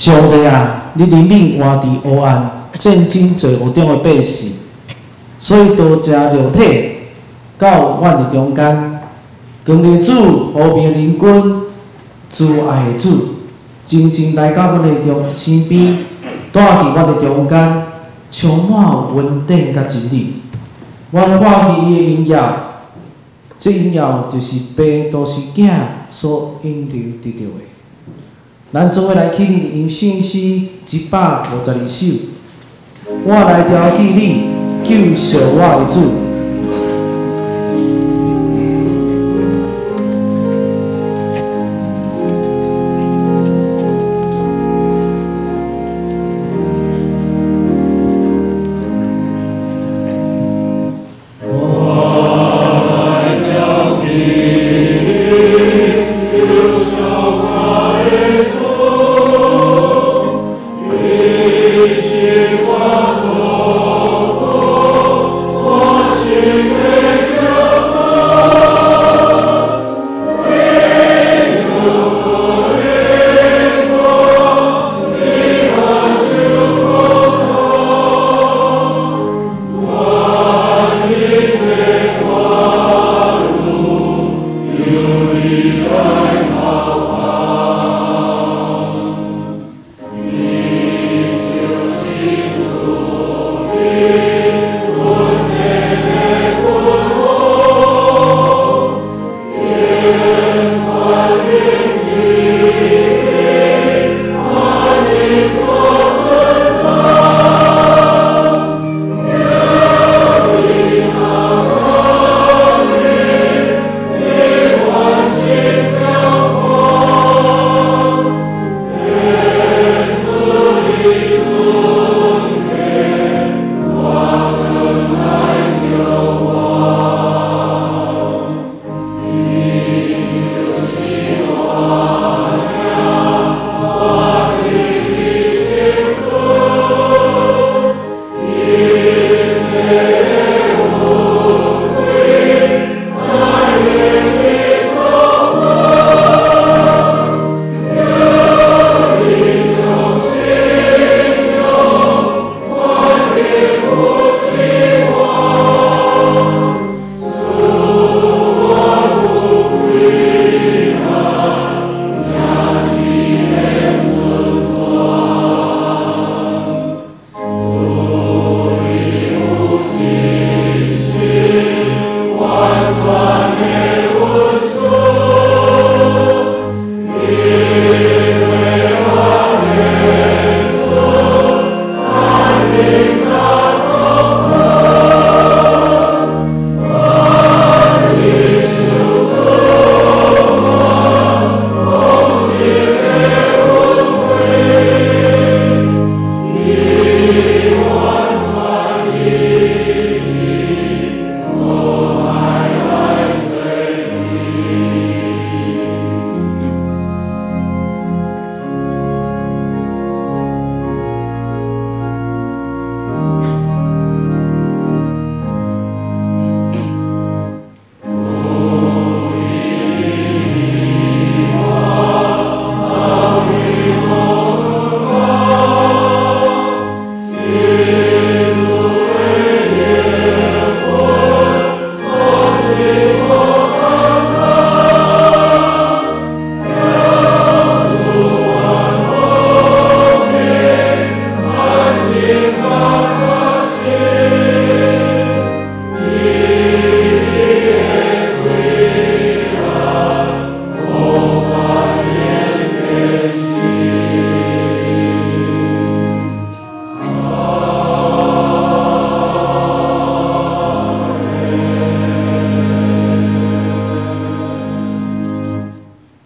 上帝啊，你憐憫活佇黑暗、戰爭罪惡中的百姓，所以多謝肉體到阮的中間。光的主，和平的靈君，慈愛的主，真正來到阮的中身邊，住佇阮的中間，充滿恩典佮真理。阮看見伊的榮耀，這榮耀就是父獨生囝所應當得著的。咱做伙來起立吟聖詩152首，我來調戲你，救贖我的主。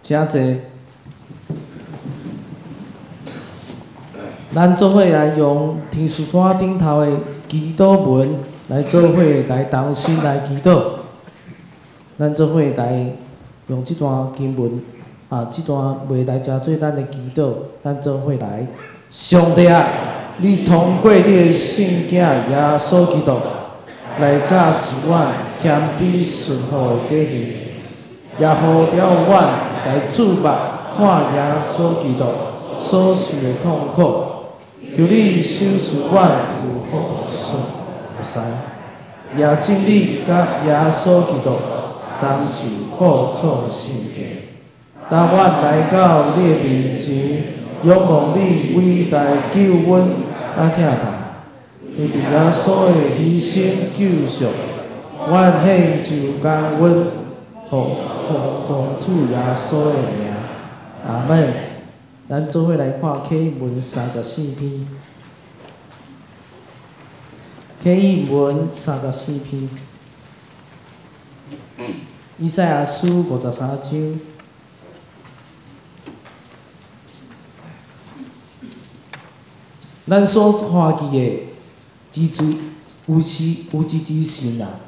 請坐。咱做伙來用天使山頂頭的祈禱文來做伙來同心來祈禱。咱做伙來用這段經文啊，這段話來成做咱的祈禱。咱做伙來，上帝啊，你通過你的聖子耶穌基督來教示阮謙卑順服的德行，也呼召阮來注目看耶穌基督所受的痛苦，求你賞賜阮有好所在，也請你佮耶穌基督同受苦楚的性格。當阮來到你的面前，仰望你偉大的救恩佮疼痛，為著耶穌的犧牲救贖，阮獻上感恩，奉奉主耶穌的名，阿門。咱做伙來看啟應文34篇，啟應文三十四篇，以賽亞書53章。咱所看見的之主有時有知之神啊！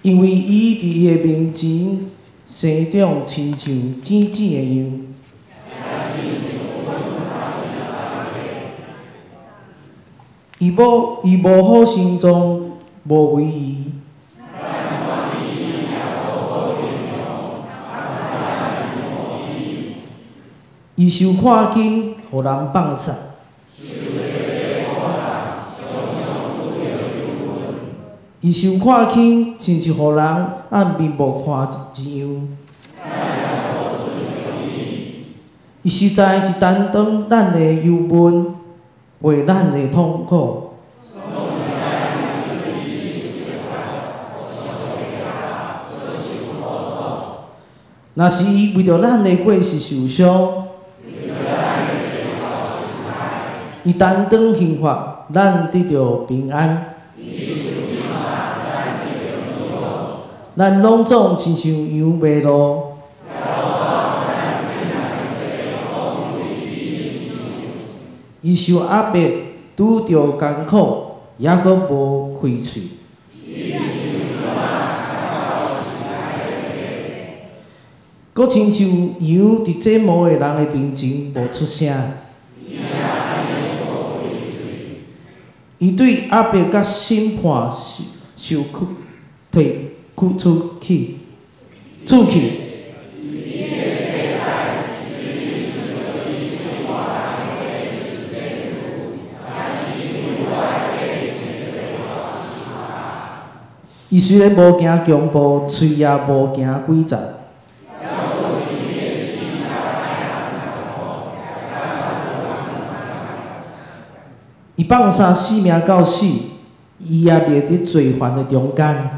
因為伊佇伊的面前生長，親像剪剪的樣。伊無好形狀，無威儀。伊受看輕，予人放殺。伊受看輕，親像予人按面無看一樣。伊實在是擔當咱的憂悶，背咱的痛苦。若是伊為著咱的過失受傷，伊擔當刑罰，咱得著平安。咱攏總親像羊迷路。伊受壓迫，拄著艱苦，猶閣無開喙。閣親像羊佇剪毛的人的面前無出聲。伊對壓迫佮審判受屈提屈出去，出去。伊雖然無驚強暴，喙也無驚詭詐。伊放捨性命到死，伊也列佇罪犯的中間。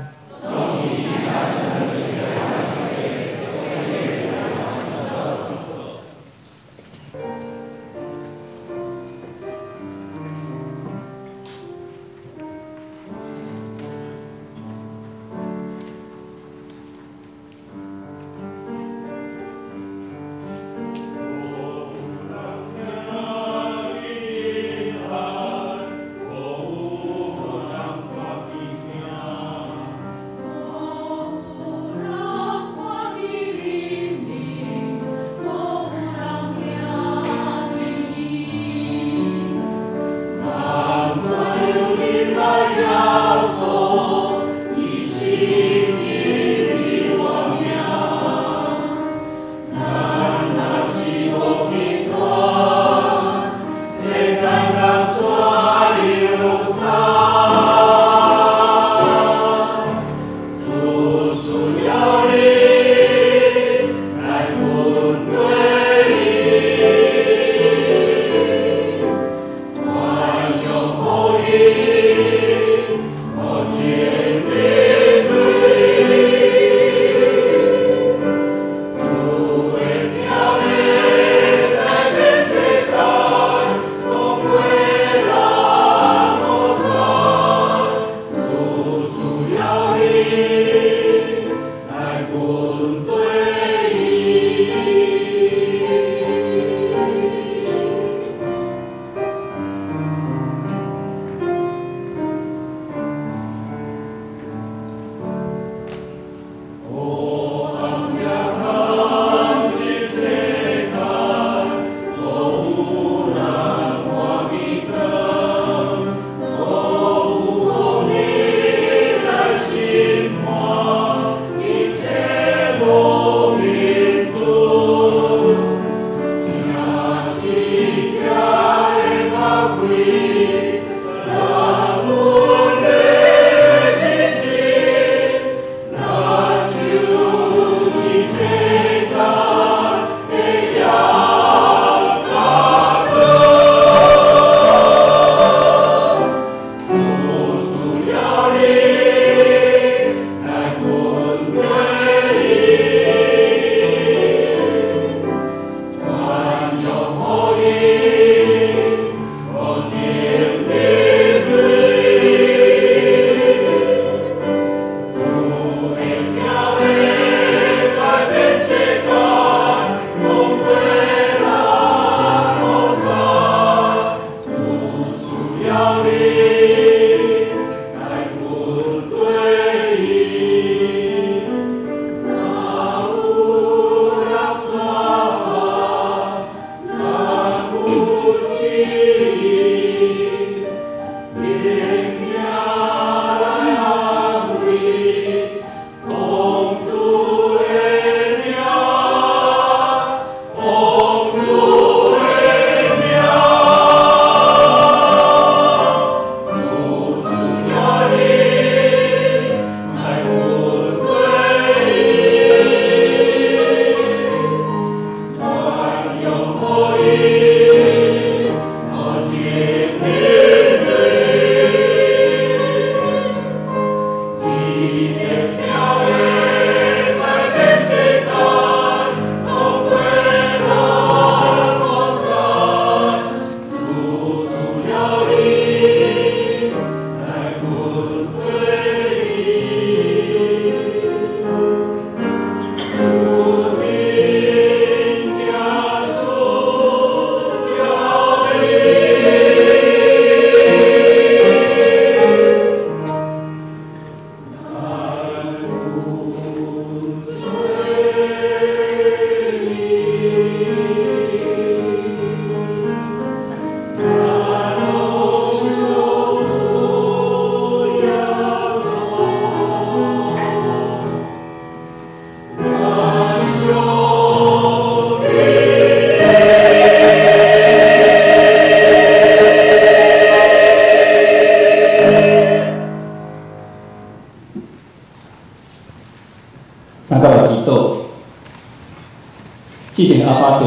至聖阿爸父，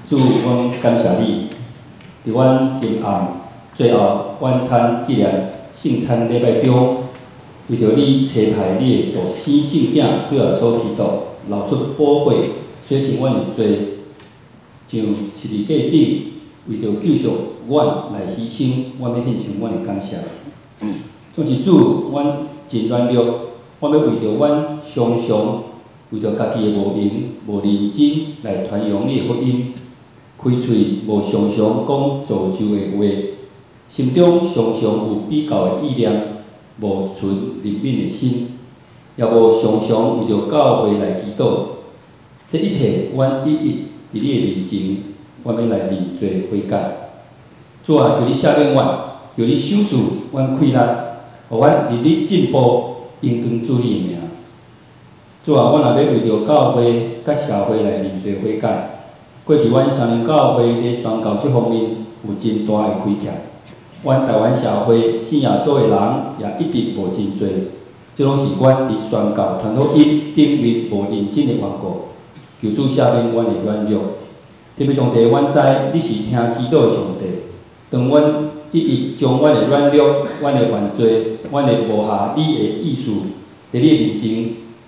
主，阮感謝你，佇阮今暗最後晚餐紀念聖餐禮拜中，為著你差派你的獨生聖子主耶穌基督流出寶血，洗清阮的罪，上十字架頂為著救贖阮來犧牲，阮欲獻上阮的感謝。總是主，阮真軟弱，阮欲為著阮常常為著家己的無閒、無認真來傳揚你的福音，開喙無常常講造就的話，心中常常有比較的意念，無存憐憫的心，也無常常為著教會來祈禱。這一切，阮一一佇你的面前，阮欲來認罪悔改。主啊，求你赦免阮，求你賞賜阮氣力，予阮日日進步，榮光主你的名。主啊，阮若欲為著教會佮社會來認罪悔改。過去阮三林教會佇宣教這方面有真大的虧欠，阮台灣社會信耶穌的人也一直無真濟，這攏是阮佇宣教傳福音頂面無認真的緣故。求主赦免阮的軟弱。天父上帝，阮知你是聽祈禱的上帝。當阮一一將阮的軟弱、阮的犯罪、阮的無合你的意思，佇你的面前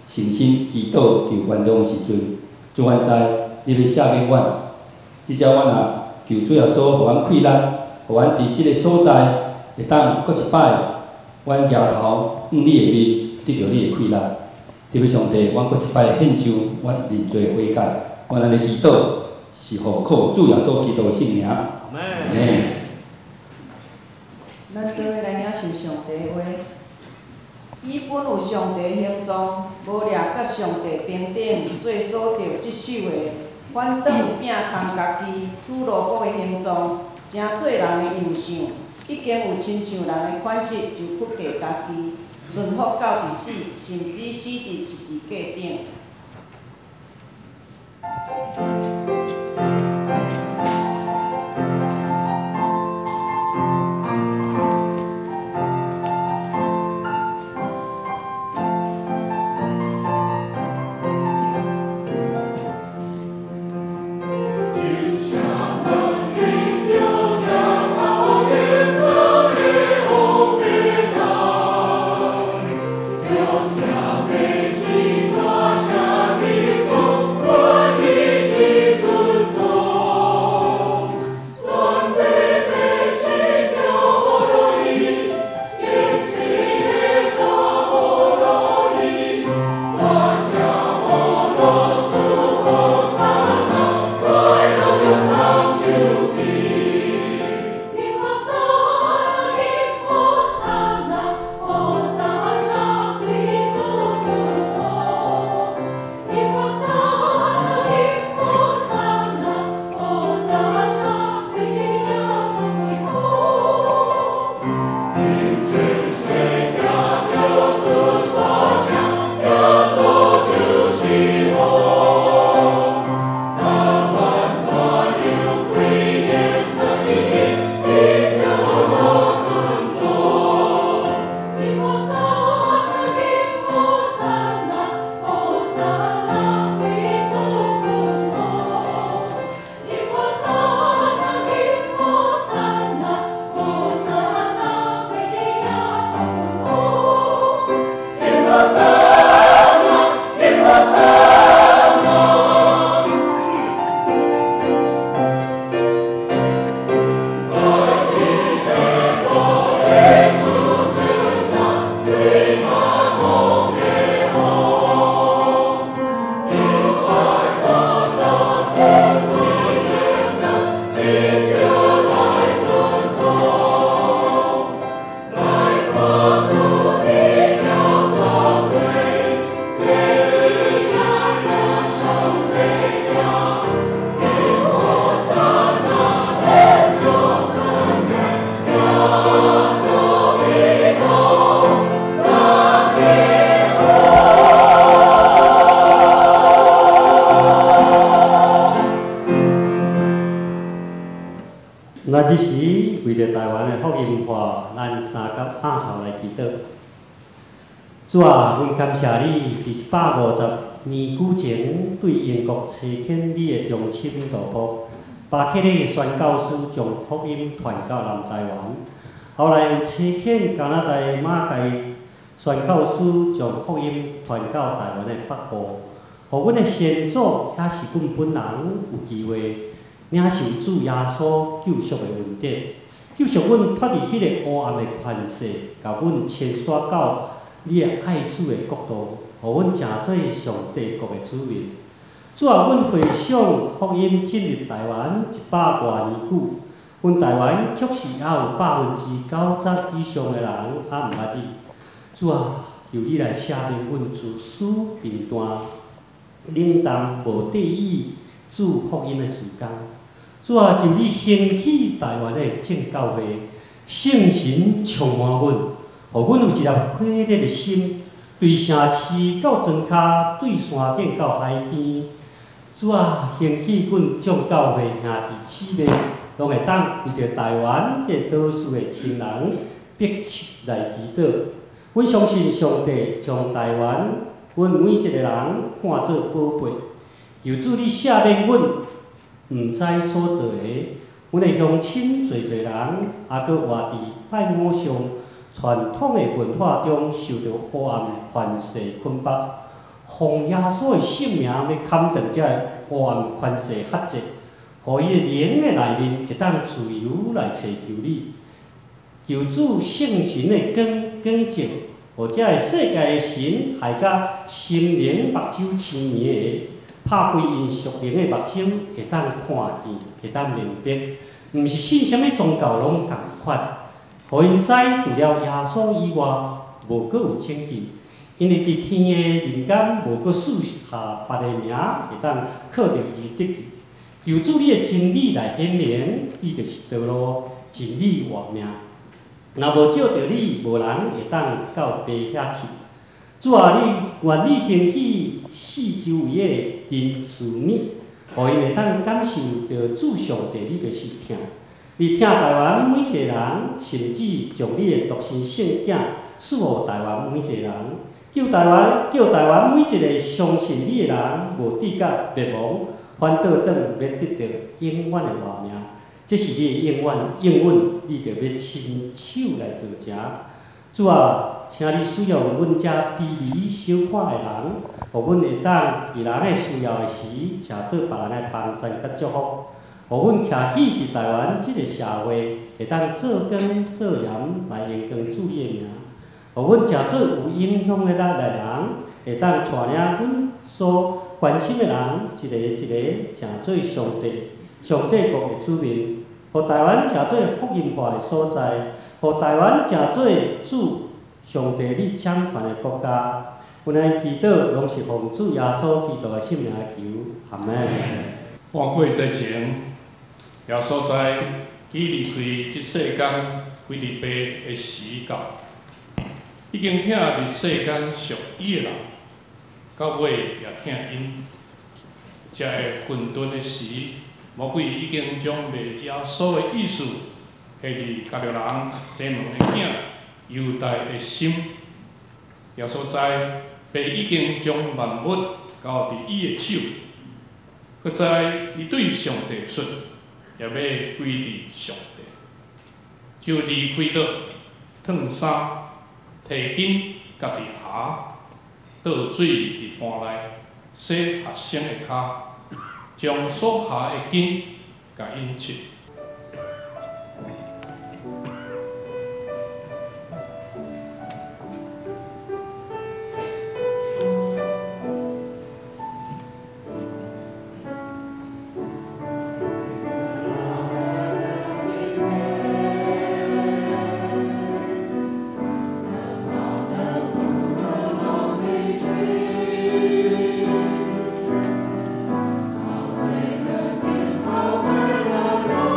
誠心祈禱求原諒的時陣，主，阮知你欲赦免阮。這才阮若求主耶穌予阮氣力，予阮佇這个所在會當閣一擺，阮舉頭向你的面，得著你的氣力。天父上帝，阮閣一擺獻上阮認罪悔改，阮按呢祈禱是奉靠主耶穌基督的聖名。阿門。咱做伙來領受上帝的話。伊本有上帝形狀，無掠佮上帝平等做所著執守的，反轉摒空家己，取奴僕的形狀，成做人的樣相，已經有親像人的款式，就屈低家己，順服到佇死，甚至死佇十字架頂。那這時為著台灣的福音化，咱三佮仰頭來祈禱。主啊，阮感謝你，佇150年久前，對英國差遣你的忠心奴僕巴克禮宣教師將福音傳到南台灣。後來又差遣加拿大的馬偕宣教師將福音傳到台灣的北部，予阮的先祖也是阮本人有機會領受主耶穌救贖的恩典，救贖阮脫離彼个黑暗的權勢，共阮遷徙到你的愛子的國度，予阮成做上帝國的子民。主啊，阮回想福音進入台灣100外年久，阮台灣確實猶有90%以上的人猶毋捌你。主啊，求你來赦免阮自私、貧惰、冷淡、無綴意主福音的時間。主啊，求你興起台灣的正教會，聖神充滿阮，予阮有一粒火熱的心，對城市到莊跤，對山頂到海邊。主啊，興起阮眾教會兄弟姊妹，攏會當為著台灣這個島嶼的親人，迫切來祈禱。阮相信上帝將台灣，阮每一個人看做寶貝。求主你赦免阮，毋知所做的，阮的鄉親濟濟人，猶閣活佇拜偶像傳統的文化中，受著黑暗權勢捆綁。奉耶穌的聖名，欲砍斷這个黑暗權勢轄制，予伊的靈的內面會當自由來尋求你。求主聖神的光光照，予這个世界的神害甲心靈目睭青盲的，拍開𪜶屬靈的目睭，會當看見，會當明白，毋是信啥物宗教攏仝款，予𪜶知除了耶穌以外，無閣有拯救。因為佇天的人間，無閣賜下別个名，會當靠著伊得救。求主你的真理來顯明，你就是道路、真理、活命。若無藉著你，無人會當到爸遐去。主啊，你願你興起四周圍的仁慈女，予𪜶會當感受著主上帝，你就是疼。你疼台灣每一個人，甚至將你的獨生聖子賜予台灣每一個人。救台灣，叫台灣每一個相信你的人，無至到滅亡，反倒轉欲得著永遠的活命。這是你的應允，應允你著欲親手來做成。主啊，請你使用阮遮卑微小可的人，予阮會當佇人的需要的時，成做別人的幫贊佮祝福。予阮徛起佇台灣這个社會，會當做光做鹽來榮光主你的名。予阮成做有影響力的人，會當帶領阮所關心的人，一個一個成做上帝、上帝國的子民，予台灣成做福音化的所在，予台灣成做主上帝你掌權的國家。阮的祈禱攏是奉主耶穌基督的聖名求，阿們。半過節前，耶穌知伊離開這世間，歸佇父的時到。已經疼佇世間屬伊的人，到尾也疼𪜶。才會混沌的時，魔鬼已經將賣耶穌的意思下佇加略人西門的囝猶大的心。耶穌知父已經將萬物交佇伊的手，閣知伊對上帝出，也欲歸佇上帝，就離開桌，脫衫。提巾家己鞋，倒水佇盤內洗學生的跤，將所鞋的巾共𪜶拭。 Amen.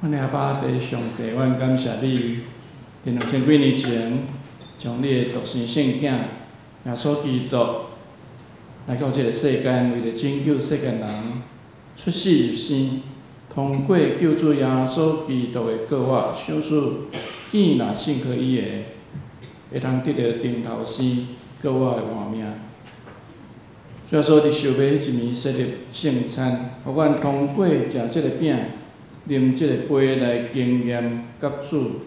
阮的阿爸伫上帝，阮感謝你，佇2000幾年前，將你的獨生聖囝耶穌基督來到這个世間，為著拯救世間人，出死入生，通過救主耶穌基督的過活，賞賜見若信靠伊的，會通得著頂頭生過活的活命。主耶穌佇壽尾彼一暝設立聖餐，予阮通過食這个餅、啉這個杯來經驗佮主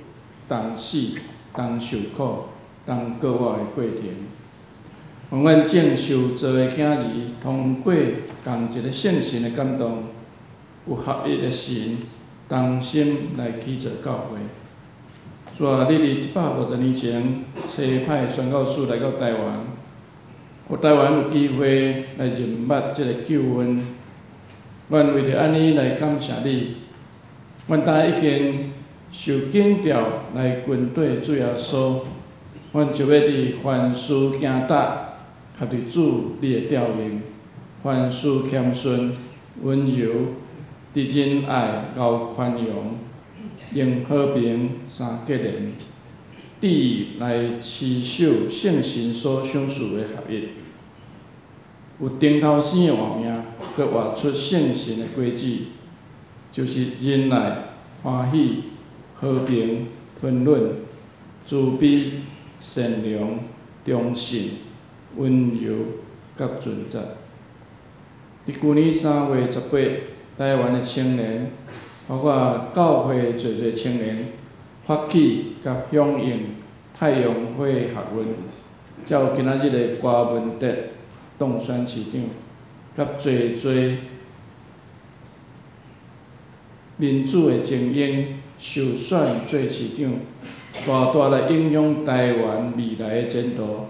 同死、同受苦、同過活的過程。願阮眾受造的囝兒，通過仝一个聖神的感動，有合一的神，同心來起造教會。主啊，你佇150年前，差派宣教士來到台灣，予台灣有機會來認捌這个救恩。阮為著按呢來感謝你。阮今已經受揀召來跟綴主耶穌，阮就欲佇凡事行達，合佇主你的調用，凡事謙遜、溫柔，佇仁愛、𠢕寬容，用和平三結連，致來持守聖神所賞賜的合一，有頂頭生的活命，閣活出聖神的果子，就是仁愛、歡喜、和平、吞忍、慈悲、善良、忠信、溫柔佮純節。佇舊年3月18，台灣的青年，包括教會濟濟青年，發起佮響應太陽花學運，才有今仔日的柯文哲當選市長，佮濟濟民主的精英受選做市長，大大來影響台灣未來的前途。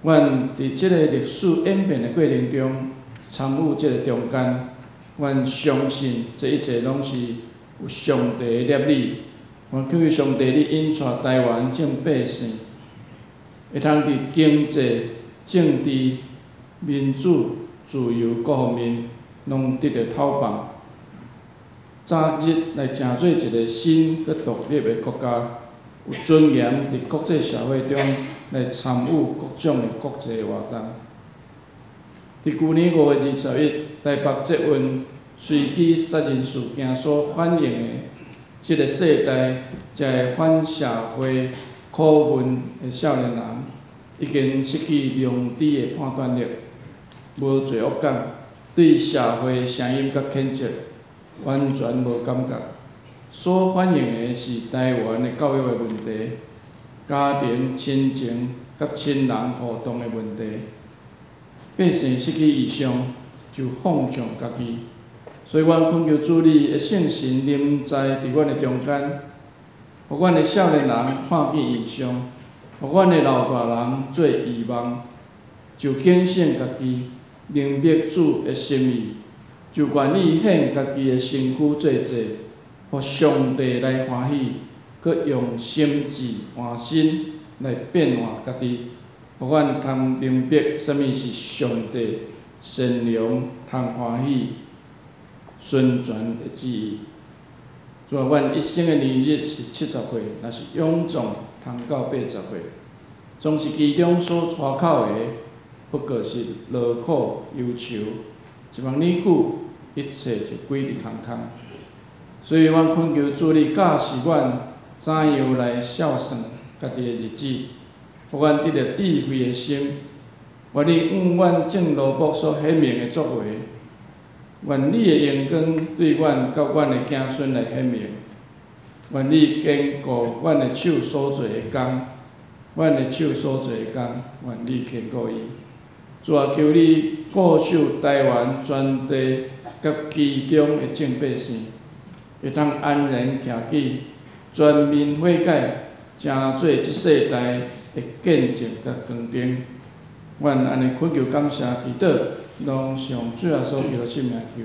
阮佇這个歷史演變的過程中，參與這个中間，阮相信這一切攏是有上帝的攝理。阮求求上帝，你引帶台灣眾百姓，會通佇經濟、政治、民主、自由各方面，攏得著透放，早日來成做一个新閣獨立的國家，有尊嚴佇國際社會中來參與各種的國際活動。佇舊年5月21，台北捷運隨機殺人事件所反映的這个世代，這个反社會苦悶的少年人，已經失去良知的判斷力，無罪惡感，對社會聲音佮譴責完全無感覺。所反映的是台灣的教育的問題、家庭親情佮親人互動的問題。百姓失去異象，就放縱家己。所以，阮懇求主你的聖神臨在佇阮的中間，予阮的少年人看見異象，予阮的老大人做異夢，就警醒家己，明白主的心意，就願意獻家己的身軀做祭，予上帝來歡喜，閣用心志換身來變換家己，予阮通明白啥物是上帝善良、通歡喜、純全的旨意。主啊，阮一生的年日是70歲，若是勇壯，通到80歲，總是其中所出口的，不過是勞苦憂愁，一望年久，一切就歸佇空空。所以，阮懇求主你教示阮怎樣來數算家己的日子，予阮得著智慧的心，願你按阮眾奴僕所顯明的作為，願你的榮光對阮佮阮的子孫來顯明，願你堅固阮的手所做的工，阮的手所做的工，願你堅固伊。主啊，求你固守台灣全地佮其中的眾百姓，會當安然徛起，全面悔改，成做這世代的見證佮光燈。阮按呢懇求感謝祈禱，攏奉主耶穌基督聖名求。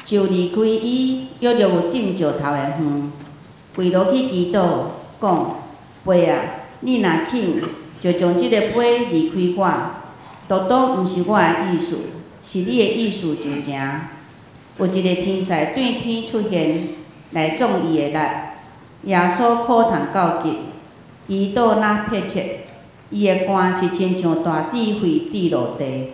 就離開伊，約略有鎮石頭的遠，跪落去祈禱，講：父啊，你若肯，就將這个杯離開我。獨獨毋是我的意思，是你的意思就成。有一个天使對天出現，來壮伊的力。耶穌苦痛到極，祈禱若迫切，伊的汗是親像大滴血滴落地。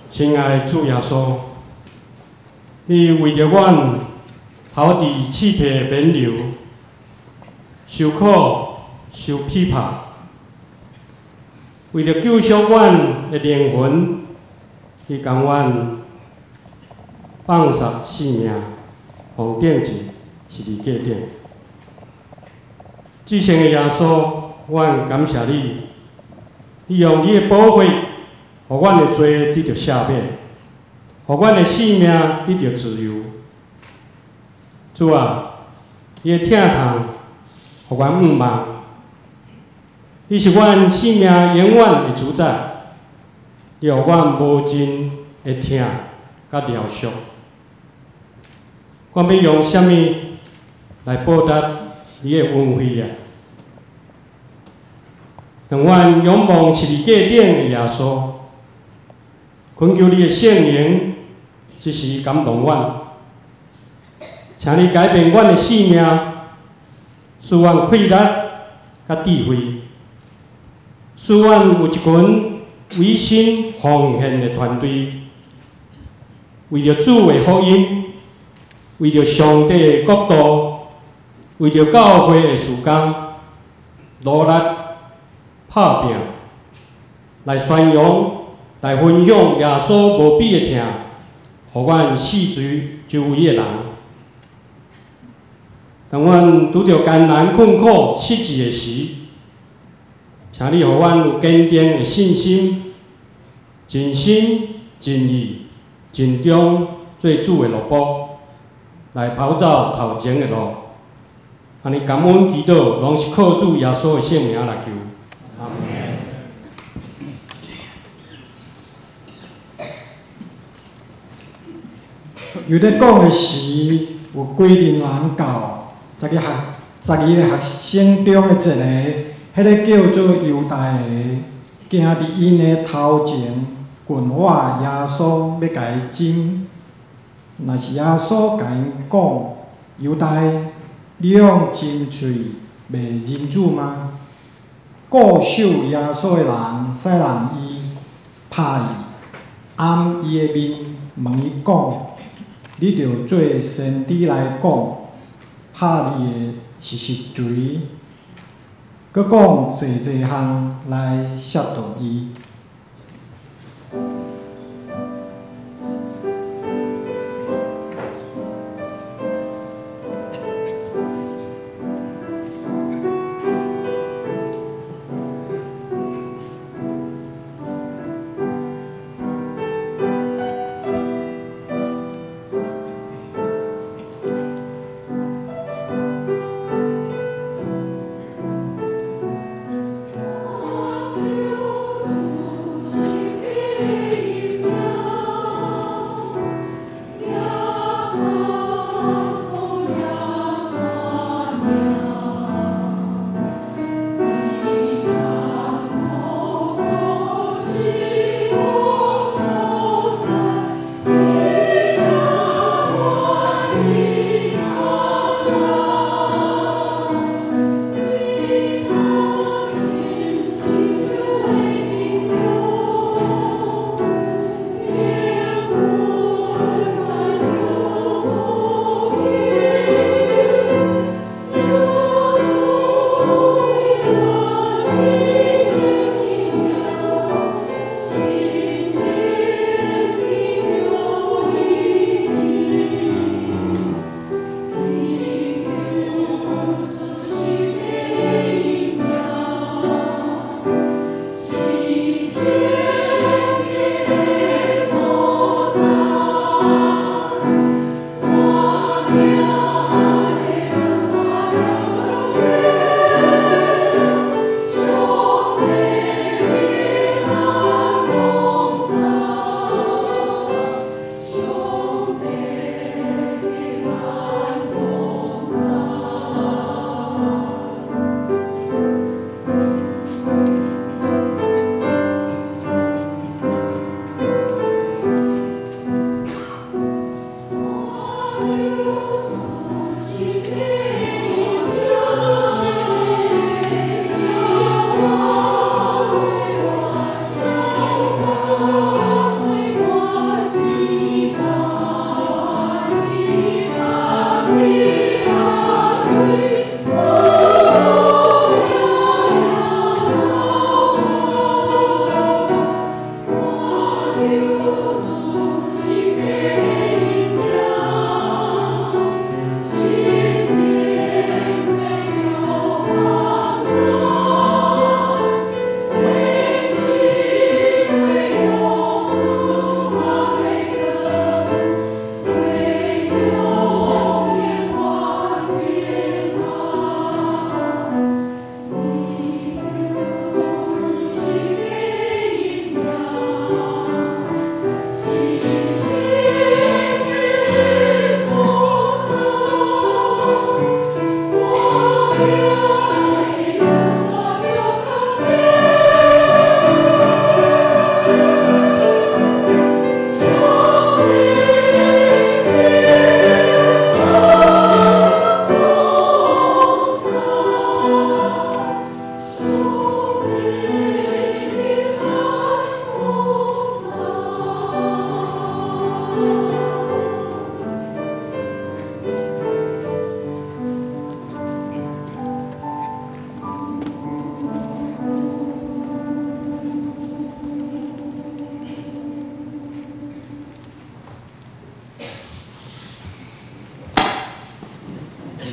亲爱的主耶稣，你为著阮头伫刺皮免流，受苦受批判，为著救赎阮的灵魂，你将阮放杀性命，奉钉伫十字架顶。至圣的耶稣，阮感谢你，你用你的宝血，予阮的罪得著赦免，予阮的性命得著自由。主啊，你的疼痛，予阮向望。你是阮性命永远的主宰，你予阮无尽的疼佮疗伤。阮欲用啥物来报答你的恩惠啊？当阮仰望十字架顶的耶稣，恳求你的圣灵这时感动阮，请你改变阮的性命，赐阮气力佮智慧，赐阮有一群委身奉献的团队，为著主的福音，为著上帝的国度，为著教会的事工，努力拍拼，来宣扬、来分享耶稣无比的疼，予阮四周围的人。当阮拄著艰难困苦、失志的时，请你予阮有坚定的信心，尽心尽意尽忠做主的奴仆，来跑走头前的路。按呢感恩祈祷，拢是靠主耶稣的圣名来求。阿们。又咧讲的时，有几阵人到，12个学生中的一个，彼个叫做犹大的，行伫𪜶的头前，近倚耶稣，欲共伊亲。若是耶稣共𪜶讲：犹大，你用亲喙卖人子吗？顾守耶稣的人，使人伊拍伊，掩伊的面，问伊讲：你著做先知来讲，拍你的是谁？阁讲济济项来吓唬伊。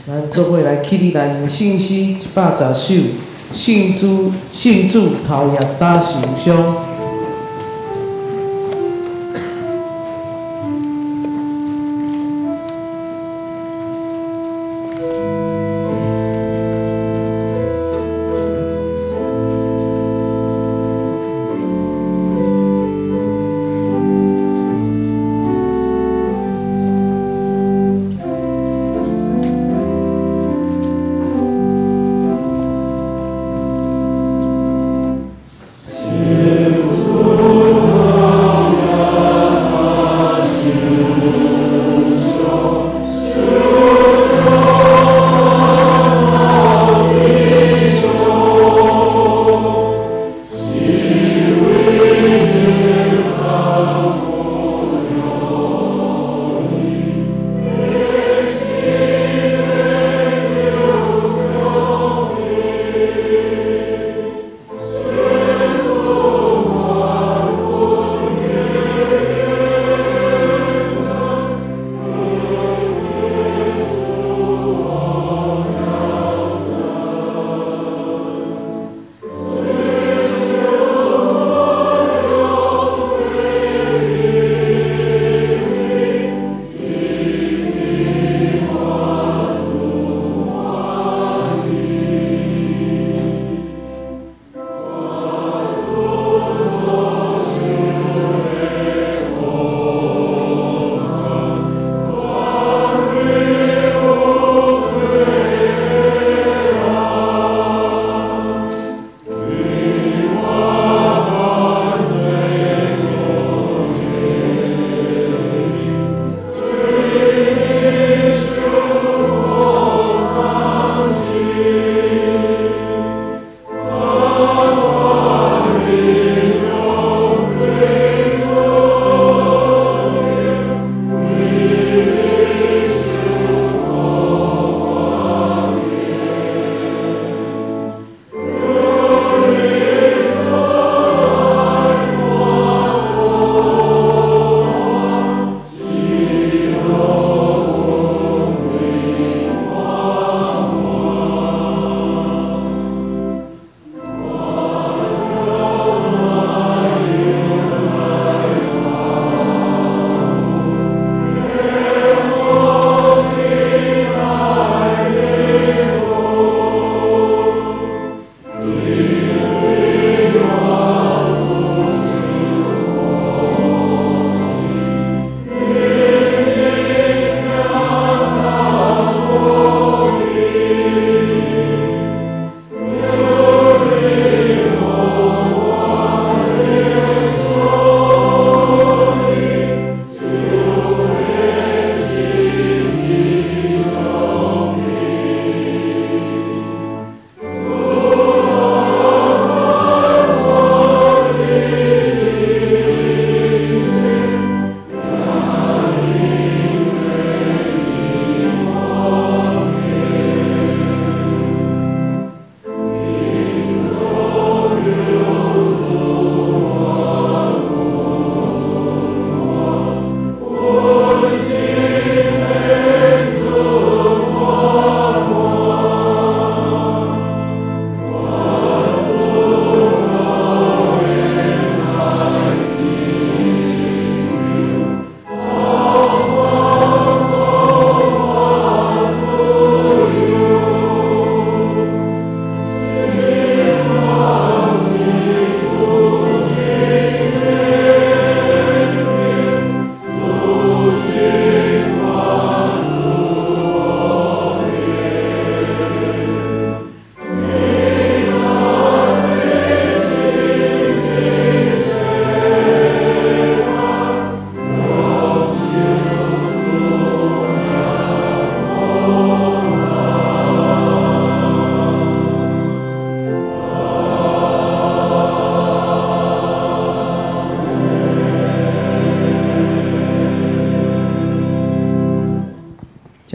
咱做伙来起立来吟圣诗110首。信主頭額焦受傷。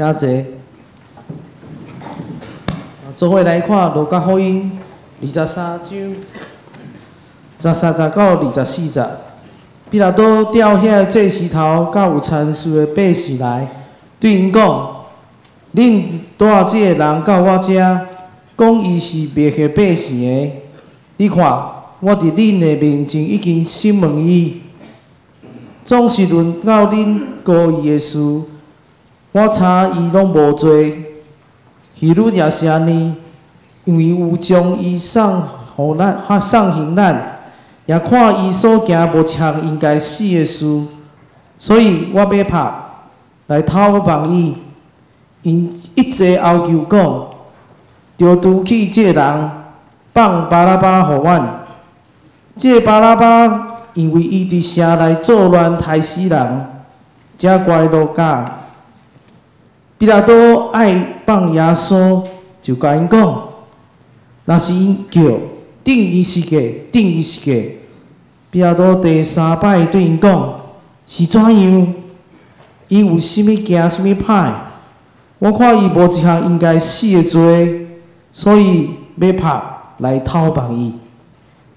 请坐。做伙来看《路加福音》23章13节到24节。彼拉多调遐个祭司头佮有参事的百姓来，对𪜶讲：恁带这个人到我遮，講伊是滅血百姓的。你看，我佇恁的面前已經審問伊，總是論到恁告伊的事，我查伊攏無罪。希律也是按呢，因為有將伊送予咱，送還咱，也看伊所行無一項應該死的事，所以我欲拍來討放伊。𪜶一齊要求講，著除去這个人，放巴拉巴予阮。這个巴拉巴因為伊佇城內作亂，刣死人，才關落監。彼拉多愛放耶穌，就共𪜶講：若是𪜶叫，釘伊十架，釘伊十架。彼拉多第三擺對𪜶講：是怎樣？伊有啥物行啥物歹？我看伊無一項應該死的罪，所以欲拍來討放伊。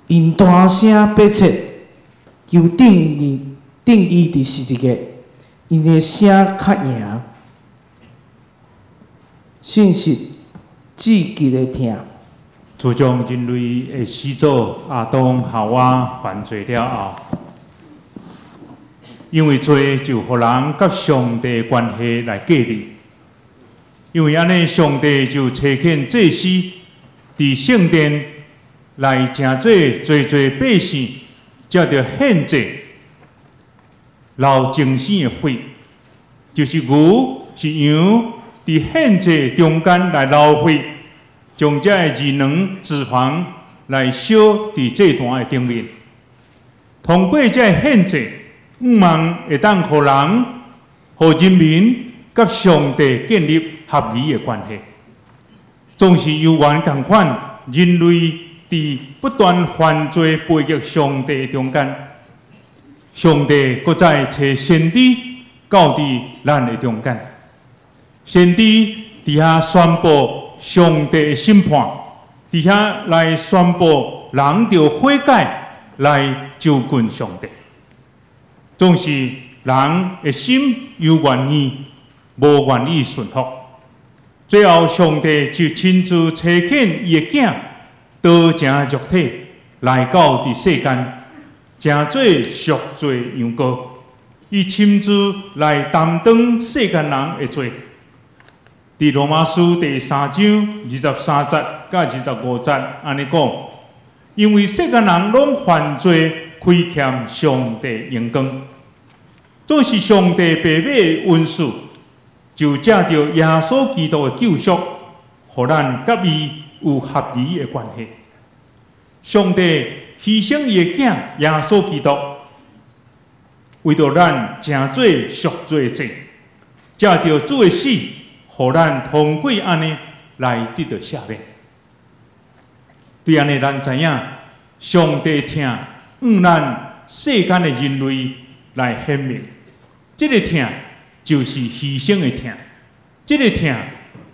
𪜶大聲迫切，求釘伊，釘伊佇十字架，𪜶的聲較贏。信實至極的疼。自從人類的始祖亞當夏娃犯罪了後，因為罪就予人佮上帝關係來隔離。因為按呢，上帝就差遣祭司佇聖殿來成做濟濟百姓，藉著獻祭流淨身的血，就是牛是羊佇獻祭中間來流血，將這个熱能脂肪來燒佇祭壇的頂面。通過這个獻祭，向望會當予人、予人民佮上帝建立合宜的關係。總是猶原仝款，人類佇不斷犯罪背逆上帝的中間，上帝閣再差先知到佇咱的中間。先知佇遐宣布上帝的審判，佇遐來宣布人著悔改來就近上帝。總是人的心猶原硬，無願意順服。最後，上帝就親自差遣伊的囝，道成肉體來到佇世間，成做贖罪羊羔，伊親自來擔當世間人的罪。佇羅馬書第三章23節佮25節按呢講，因為世間人攏犯罪，虧欠上帝榮光，總是上帝白白的恩賜，就藉著耶穌基督的救贖，予咱佮伊有合宜的關係。上帝犧牲伊的囝耶穌基督，為著咱成做贖罪祭，藉著主的死，予咱通過按呢來得著赦免。對按呢，咱知影上帝疼向咱世間的人類來顯明，這个疼就是犧牲的疼，這个疼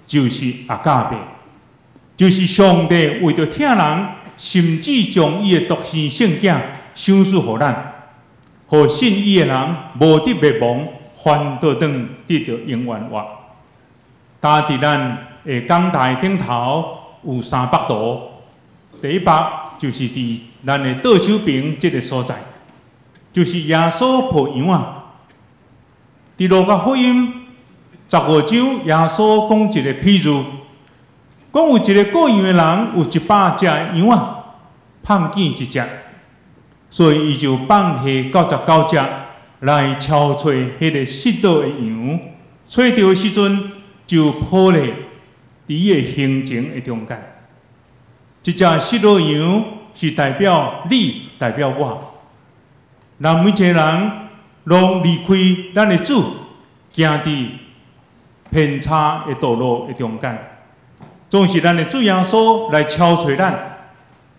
就是阿加貝，就是上帝為著疼人，甚至將伊的獨生聖子賞賜予咱，予信伊的人無得滅亡，反倒轉得著永遠活。今佇咱的講台頂頭有三幅圖，第一幅就是佇咱的倒手邊這个所在，就是耶穌抱羊仔。佇路加福音15章，耶穌講一個譬喻，講有一個顧羊的人有100隻羊仔，碰見一隻，所以伊就放下99隻來搜揣彼个失落的羊，揣著的時陣就抱咧佇伊的胸前的中間。這隻失落羊是代表你，代表我。咱每一個人攏離開咱的主，行佇偏差的道路的中間，總是咱的主耶穌來敲揣咱。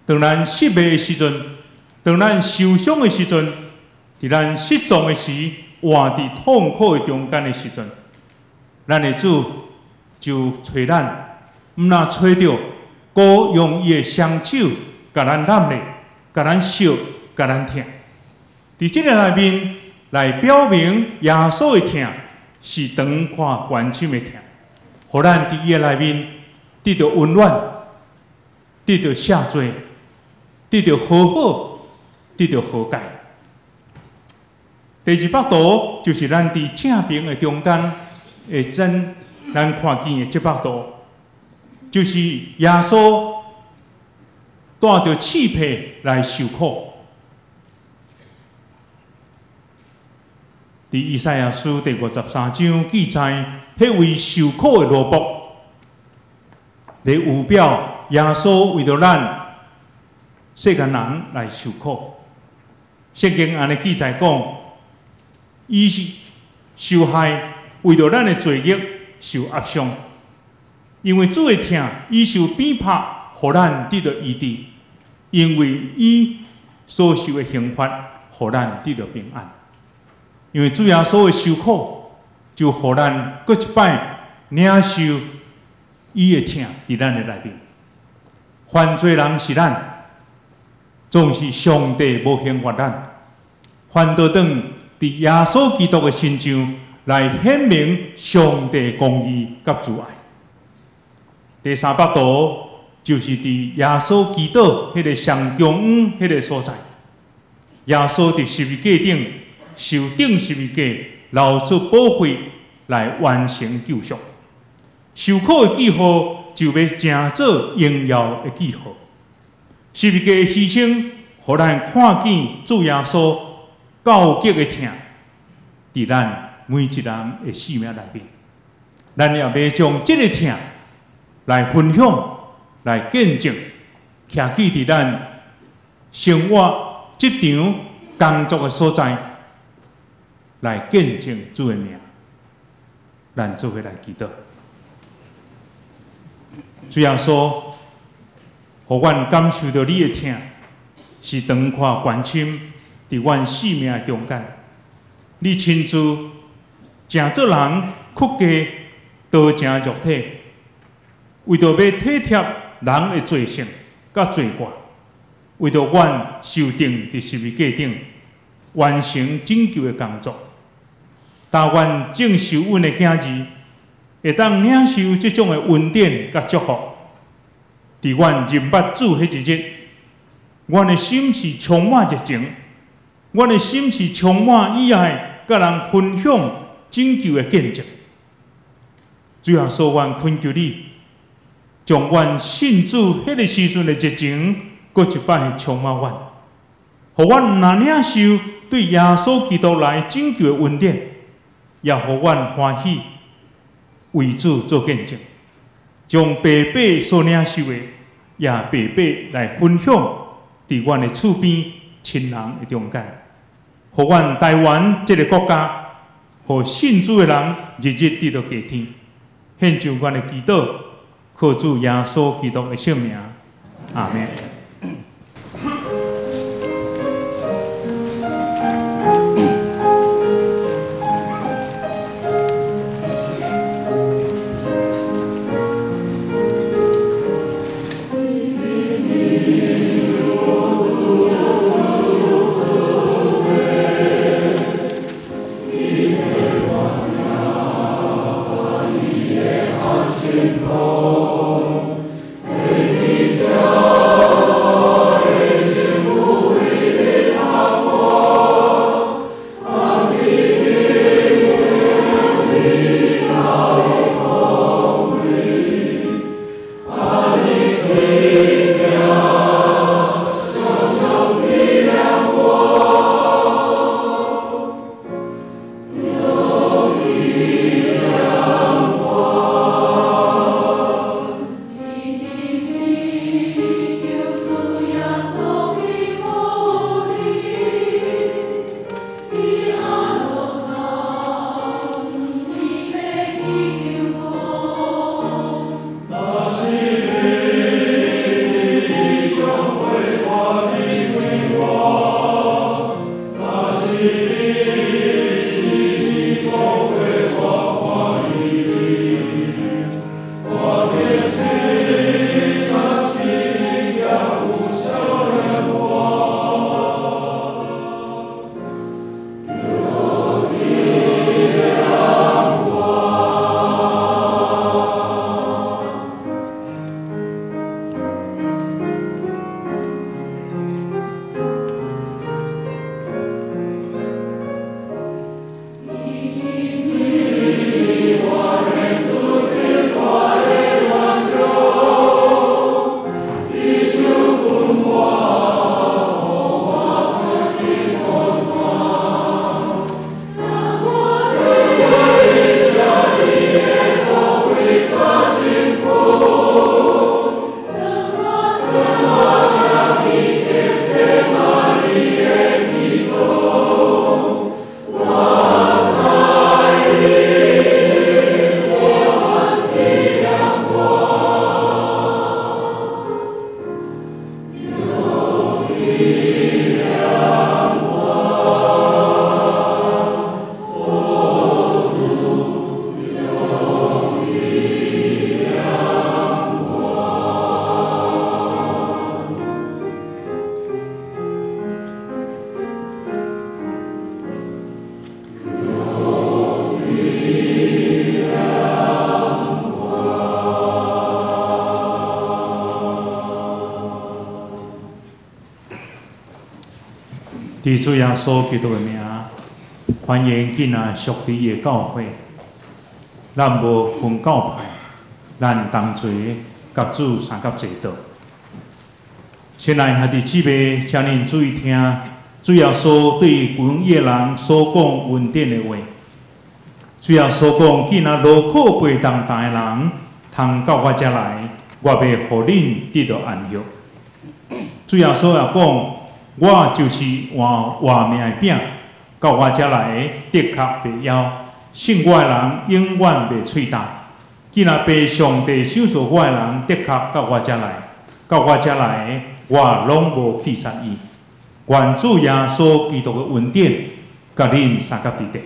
當咱失迷的時陣，當咱受傷的時陣，佇咱失喪的時，活佇痛苦的中間的時陣，咱的主就揣咱，毋若揣著，閣用伊的雙手共咱攬咧，共咱惜，共咱疼。佇這个內面來表明耶穌的疼是長闊關心的疼，予咱佇伊的內面得著溫暖，得著赦罪，得著和好，得著和解。第二幅圖就是咱佇正爿的中間，會真咱看見的這幅圖，就是耶穌帶著刺皮來受苦。佇以賽亞書第53章記載，彼位受苦的奴僕，來預表耶穌為著咱世間人來受苦。聖經按呢記載講，伊是受害，為著咱的罪孽受壓傷，因為主的疼，伊受鞭拍，予咱得著醫治；因為伊所受的刑罰，予咱得著平安。因為主耶穌的受苦，就予咱閣一擺領受伊的疼佇咱的內面。犯罪人是咱，總是上帝無刑罰咱，反倒轉佇耶穌基督的身上來顯明上帝公義佮慈愛。第三幅圖就是佇耶穌基督彼个上中央彼个所在，耶穌佇十字架頂受釘十字架，流出寶血來完成救贖。受苦的記號就欲成做榮耀的記號。十字架的犧牲，予咱看見主耶穌究極的疼，佇咱每一人的生命內面。咱也欲將這个疼來分享、來見證，徛起佇咱生活、職場、工作的所在，來見證主的名。咱做伙來祈禱。主耶穌，予阮感受著你的疼，是長闊懸深，佇阮生命的中間。你親自成做人，屈架道成肉體，為著欲體貼人的罪性佮罪過，為著阮受釘佇十字架頂，完成拯救的工作。但願正受阮的囝兒會當領受這種的恩典佮祝福。佇阮認捌主彼一日，阮的心是充滿熱情，阮的心是充滿意愛，佮人分享拯救的見證。主耶穌，阮懇求你，將阮信主彼个時陣的熱情，閣一擺充滿阮，予阮毋但領受對耶穌基督來拯救的恩典，也予阮歡喜為主做見證，將白白所領受的，也白白來分享佇阮的厝邊親人的中間，予阮台灣這个國家，予信主的人日日得著加添。獻上阮的祈禱，靠主耶穌基督的聖名，阿們。佇主耶穌基督的名，歡迎進來屬地的教會。咱無分教派，咱同齊佮主相佮坐倒。親愛兄弟姊妹，請恁注意聽，主耶穌對群伊的人所講恩典的話。主耶穌講：囝仔勞苦背重擔的人，通到我遮來，我欲予恁得著安息。主耶穌也講：我就是活活命的餅，到我遮來的，的確袂枵；信我的人永遠袂喙焦。囝仔父上帝賞賜我的人，的確到我遮來，到我遮來的，我攏無棄絕伊。願主耶穌基督的恩典，佮恁相佮佇底。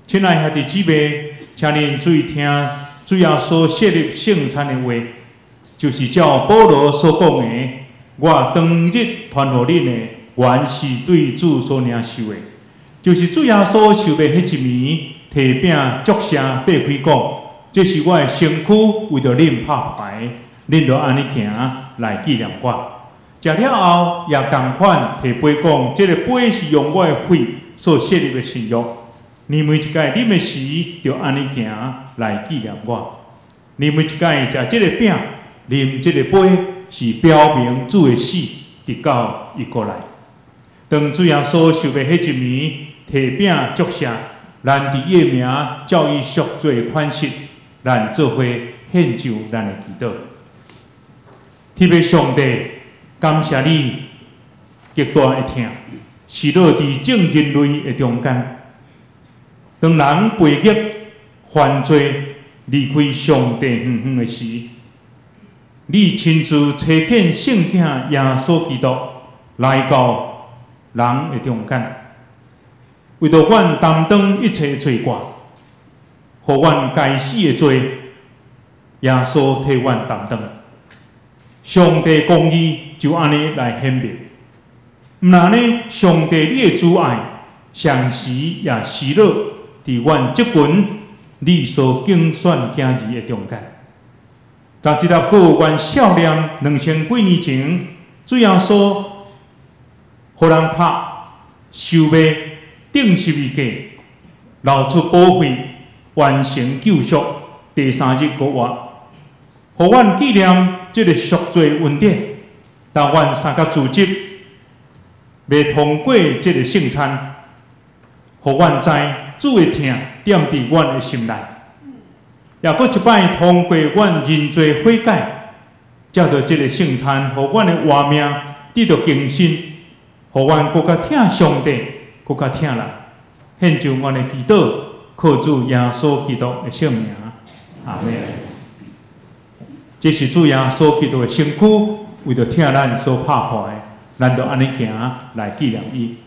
親愛兄弟姊妹，請恁注意聽，主耶穌設立聖餐的話，就是照保羅所講的。我當日傳予恁的，原是對主所領受的，就是主耶穌受賣彼一暝，提餅祝謝，擘開講：這是我的身軀，為著恁拍破，恁著按呢行來紀念我。食了後，也仝款提杯講：這个杯是用我的血所設立的新約。你每一擺啉的時，著按呢行來紀念我。你每一擺食這个餅，啉這个杯，是表明主的死，直到伊閣來。當主耶穌受賣彼一暝，提餅祝謝，咱佇伊的名照伊贖罪款式，咱做伙獻上咱的祈禱。天父上帝，感謝你極大的疼，是落佇眾人類的中間。當人背逆、犯罪、離開上帝遠遠的時，你親自差遣聖子耶穌基督來到人的中間，為著阮擔當一切罪過，予阮該死的罪，耶穌替阮擔當。上帝公義就按呢來顯明。毋但呢，上帝你的慈愛，同時也施落佇阮這群你所揀選囝兒的中間。在這粒閣有阮少年2000幾年前，主耶穌予人拍、受賣、釘十字架，流出寶血，完成救贖，第三日復活，予阮紀念這个贖罪恩典。當阮三甲組織欲通過這个聖餐，予阮知主的疼踮佇阮的心內。也閣一擺通過阮認罪悔改，藉著這个聖餐，予阮的活命得著更新，予阮閣較疼上帝，閣較疼人。獻上阮的祈禱，靠主耶穌基督的聖名，阿們。這是主耶穌基督的身軀，為著疼咱所拍破的，咱就按呢行來紀念伊。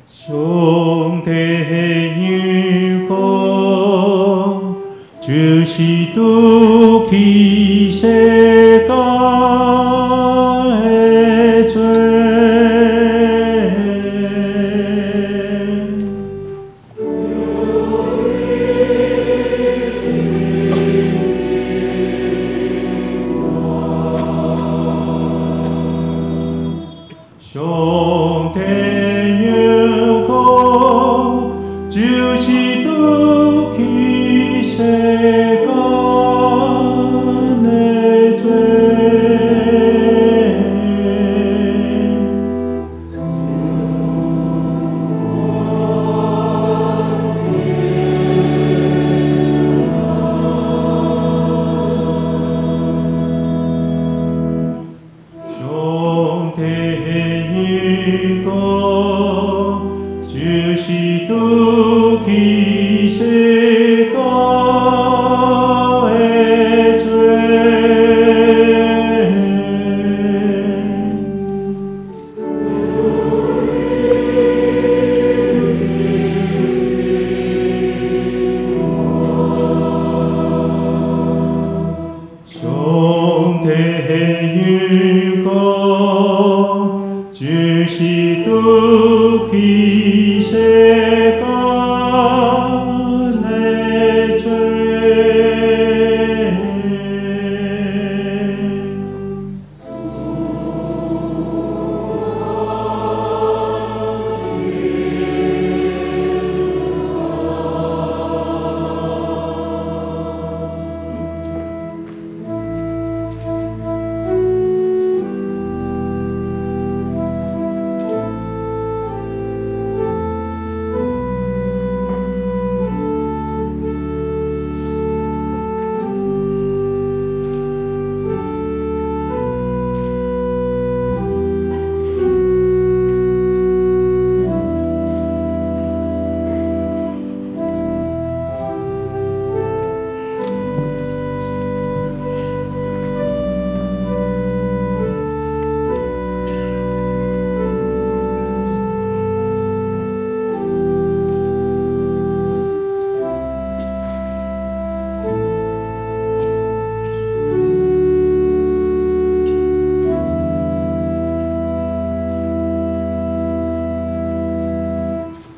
上帝的羊羔，就是除去世間的罪。上帝的羊羔，就是除去世間的罪。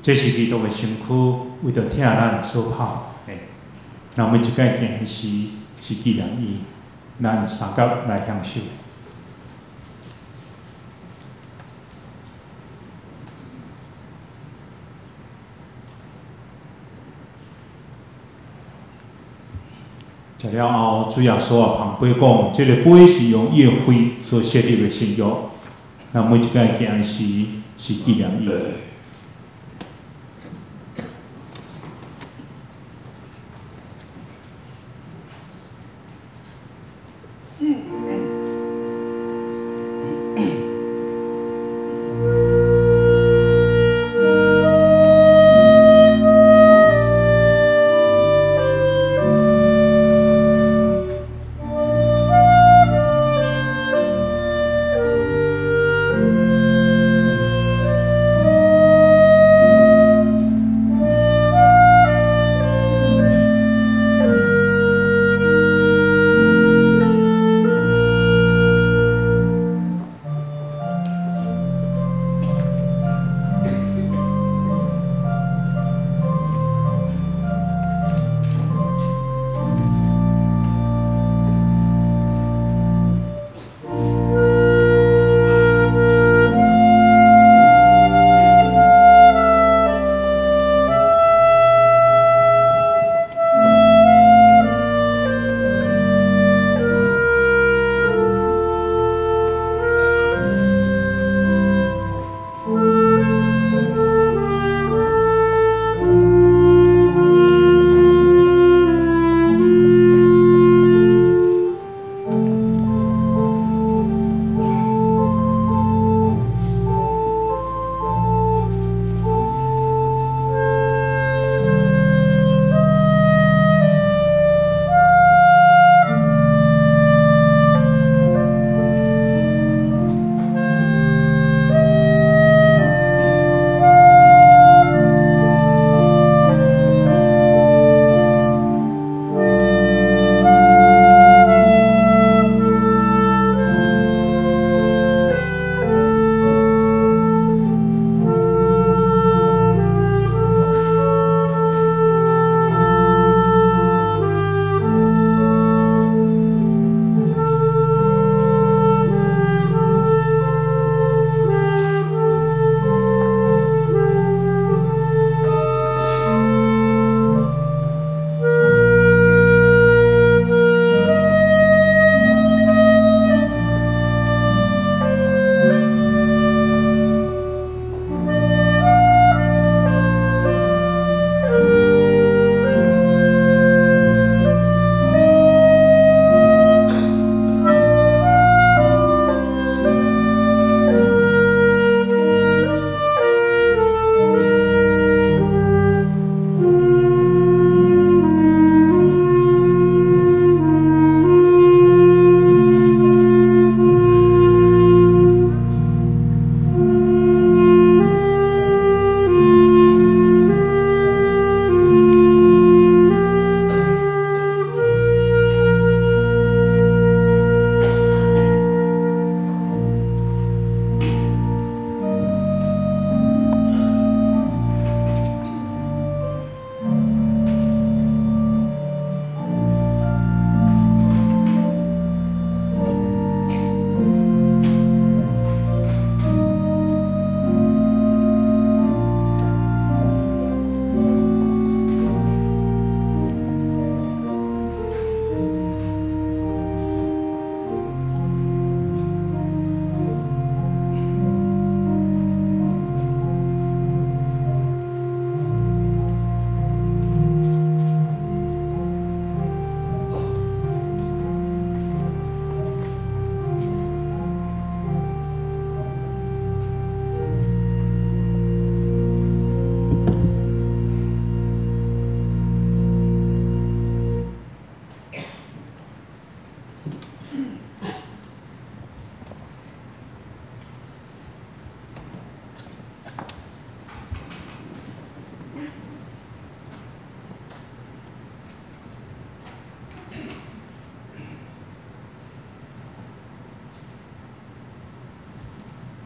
這是基督的身軀，為著疼咱所拋的。咱每一擺行的時，是紀念伊，咱相佮來享受。食了後，主耶穌啊，捧杯講：這个杯是用伊的血所設立的新約。咱每一擺行的時，是紀念伊。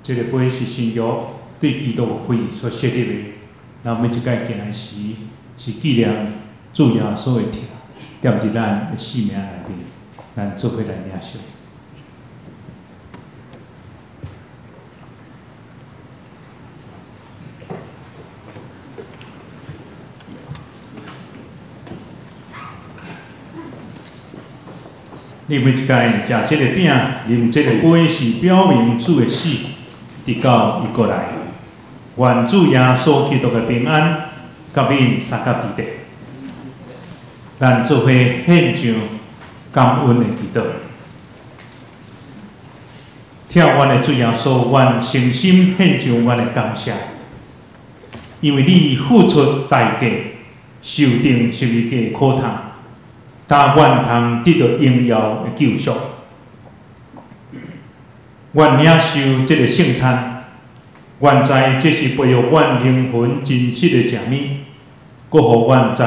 這个杯是新約對基督的血所設立的，咱每一擺行的時，是紀念主耶穌的疼，踮佇咱的生命內面，咱做伙來領受。你每一擺食這個餅，啉這個杯，是表明主的死，直到伊閣來。願主耶穌基督的平安，佮恁相佮佇底。咱做伙獻上感恩的祈禱。疼阮的主耶穌，阮誠心獻上阮的感謝，因為你付出代價，受釘十字架苦痛。但阮通得到榮耀的救贖。阮領受這個聖餐，阮知這是培育阮靈魂真實的食物，閣予阮知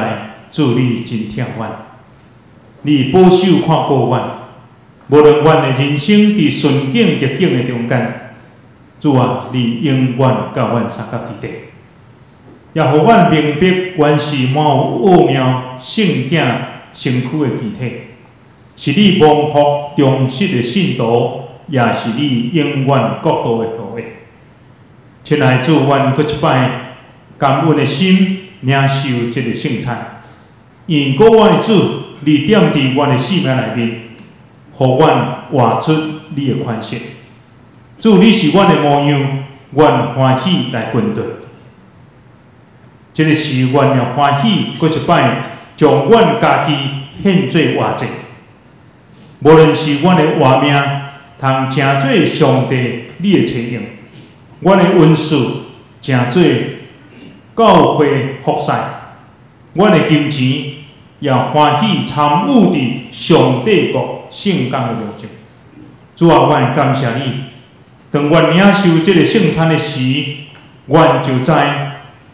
主你真疼阮，你保守看顧阮，無論阮的人生佇順境逆境的中間，主啊，你永遠佮阮相佮佇底，也予阮明白，阮是滿有奧妙聖囝身軀的肢體，是你蒙福忠實的信徒，也是你永遠國度的後裔。親愛的主，阮閣一擺感恩的心領受這個聖餐，因為我的主，你踮佇阮的生命內面，予阮活出你的款式。主，你是阮的模樣，阮歡喜來跟隨。這個時，阮也歡喜閣一擺。將阮家己獻做活祭，無論是阮的活命，通成做上帝你的差用；阮的恩賜，成做教會服侍；阮的金錢，也歡喜參與佇上帝國聖工的路上。主啊，阮感謝你。當阮領受這個聖餐的時，阮就知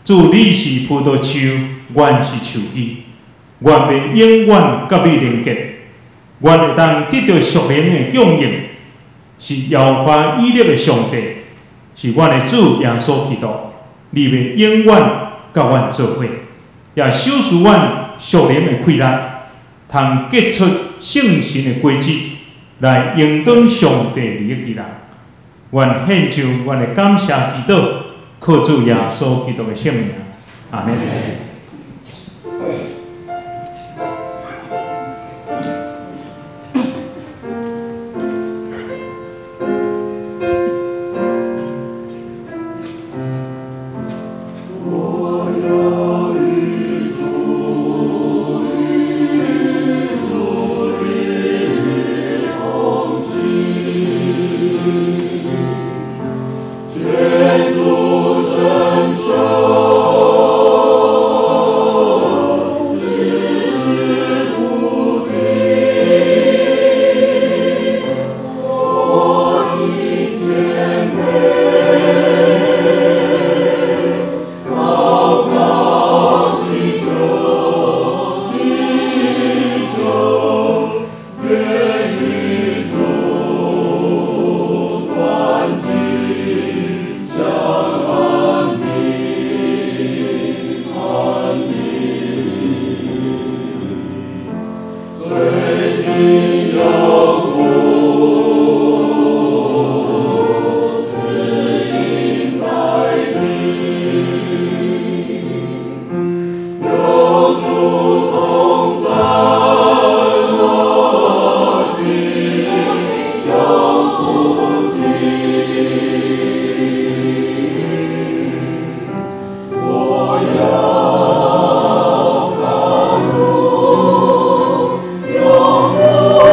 主你是葡萄樹，阮是樹枝。願欲永遠佮你連結，願會當得著屬靈的供應，是耶和華以勒的上帝，是阮的主耶穌基督，你欲永遠佮阮做伙，也賞賜阮屬靈的氣力，通結出聖神的果子，來榮光上帝利益之人。願獻上阮的感謝祈禱，靠主耶穌基督的聖名，阿們。我要靠主，永不。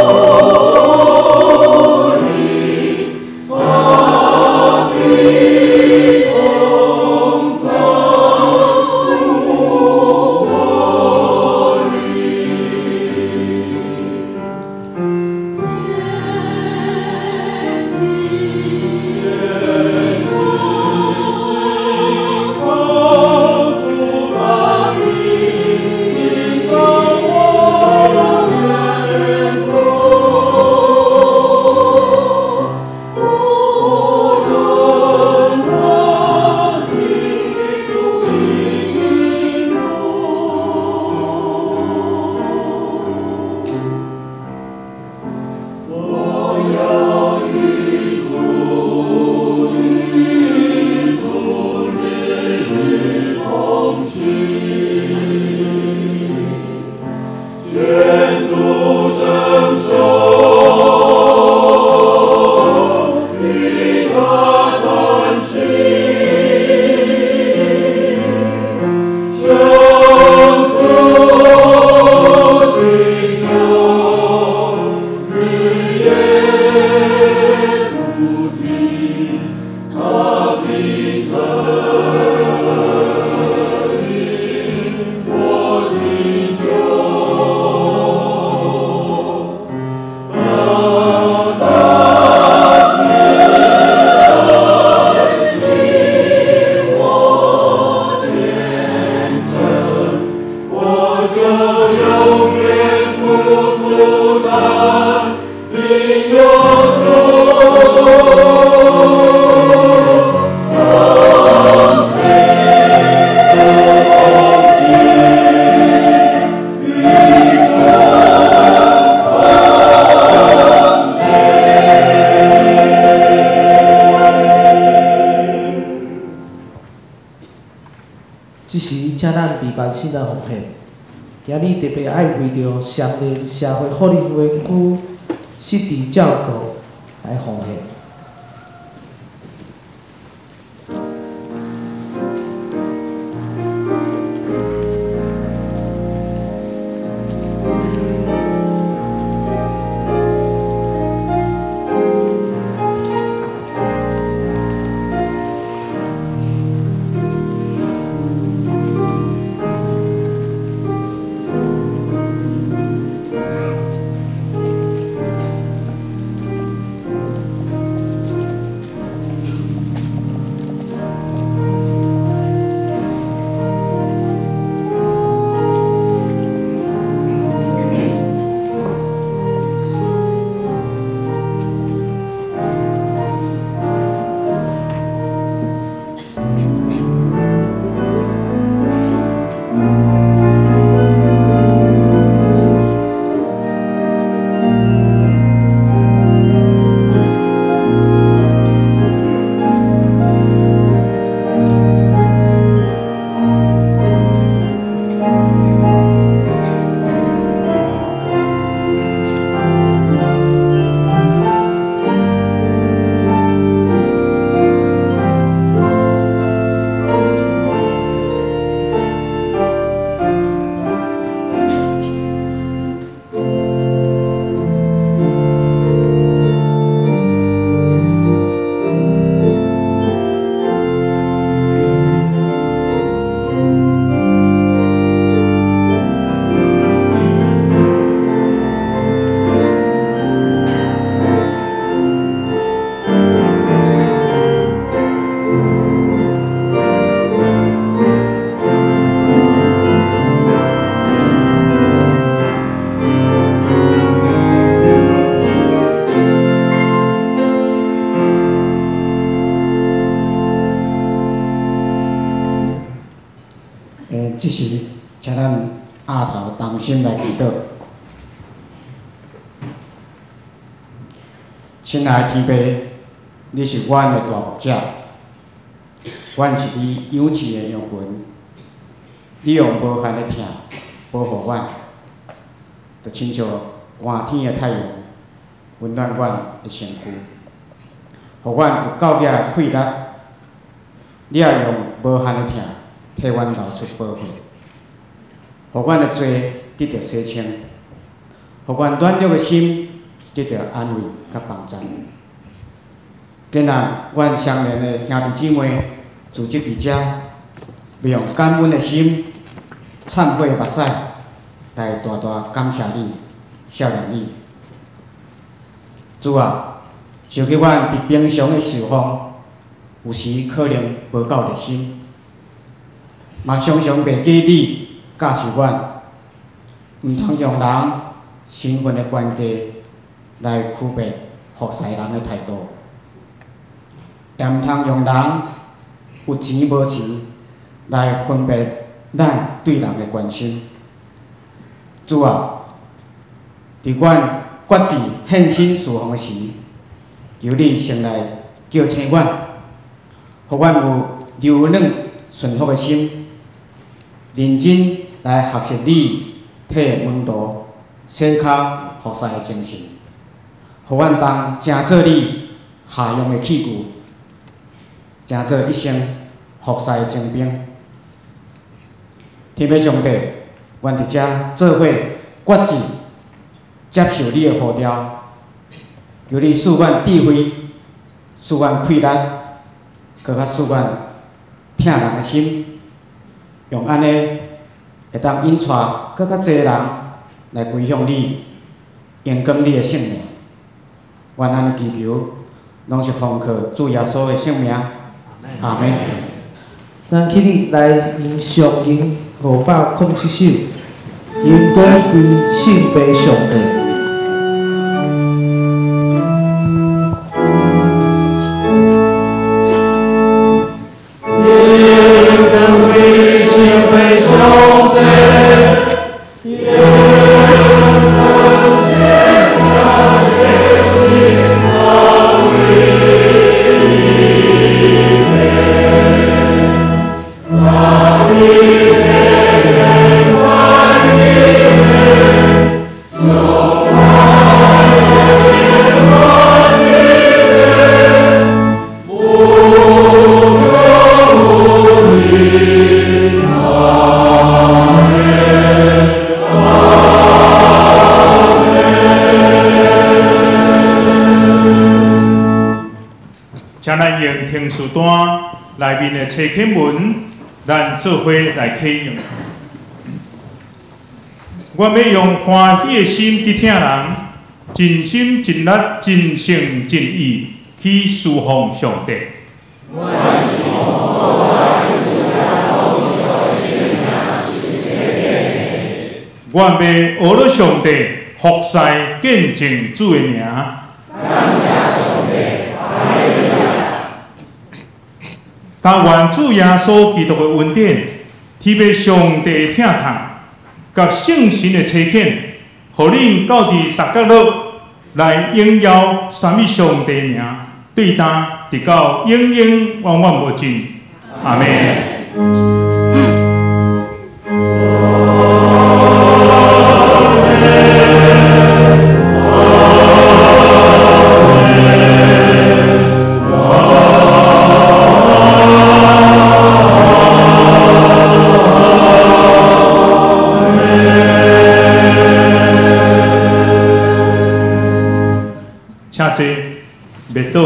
新来奉献，今日特别爱为著双连社会福利园区失智照顾来奉献。这时，请咱额头同心来祈祷。亲爱的天父，你是阮的大牧者，阮是你养饲的羊群，你用无限的疼保护阮，就亲像寒天的太阳，温暖阮的身躯，予阮有够额的气力。你也用无限的疼替阮流出宝血，予阮的罪得著洗清，予阮软弱的心得著安慰佮帮助。今日阮双连的兄弟姊妹聚集伫遮，欲用感恩的心、忏悔的目屎来大大感谢你、谢念你。主啊，想起阮伫平常的侍奉，有时可能无够热心，嘛常常袂记你教示阮，毋通用人身份的关系来区别服侍人的态度，也毋通用人有钱无钱来分别咱对人的关心。主啊，伫阮决志献身侍奉时，求你先来叫醒阮，予阮有柔软顺服的心，认真来学习你替门徒洗跤服侍的精神，予阮当成做你下用的器具，成做一生服侍的精兵。天父上帝，阮伫遮做伙决志接受你的呼召，求你赐阮智慧，赐阮气力，阁较赐阮疼人的心，用按呢会当引带阁较济人来归向你，荣光你的圣名。阮按呢祈求，拢是奉靠主耶稣的圣名。阿们。咱起立来吟上吟507首，荣光归圣父上帝。请咱用停书单内面的差遣文，咱做伙来启用。我欲用欢喜的心去疼人，尽心尽力、尽性尽意去事奉上帝。我欲学了上帝，服侍见证主的名。但愿主耶稣基督的恩典，天父上帝的疼痛，佮圣神的差遣，予恁到伫逐角落来荣耀三一上帝名，对今直到永永远远无尽。阿们。请坐，别倒。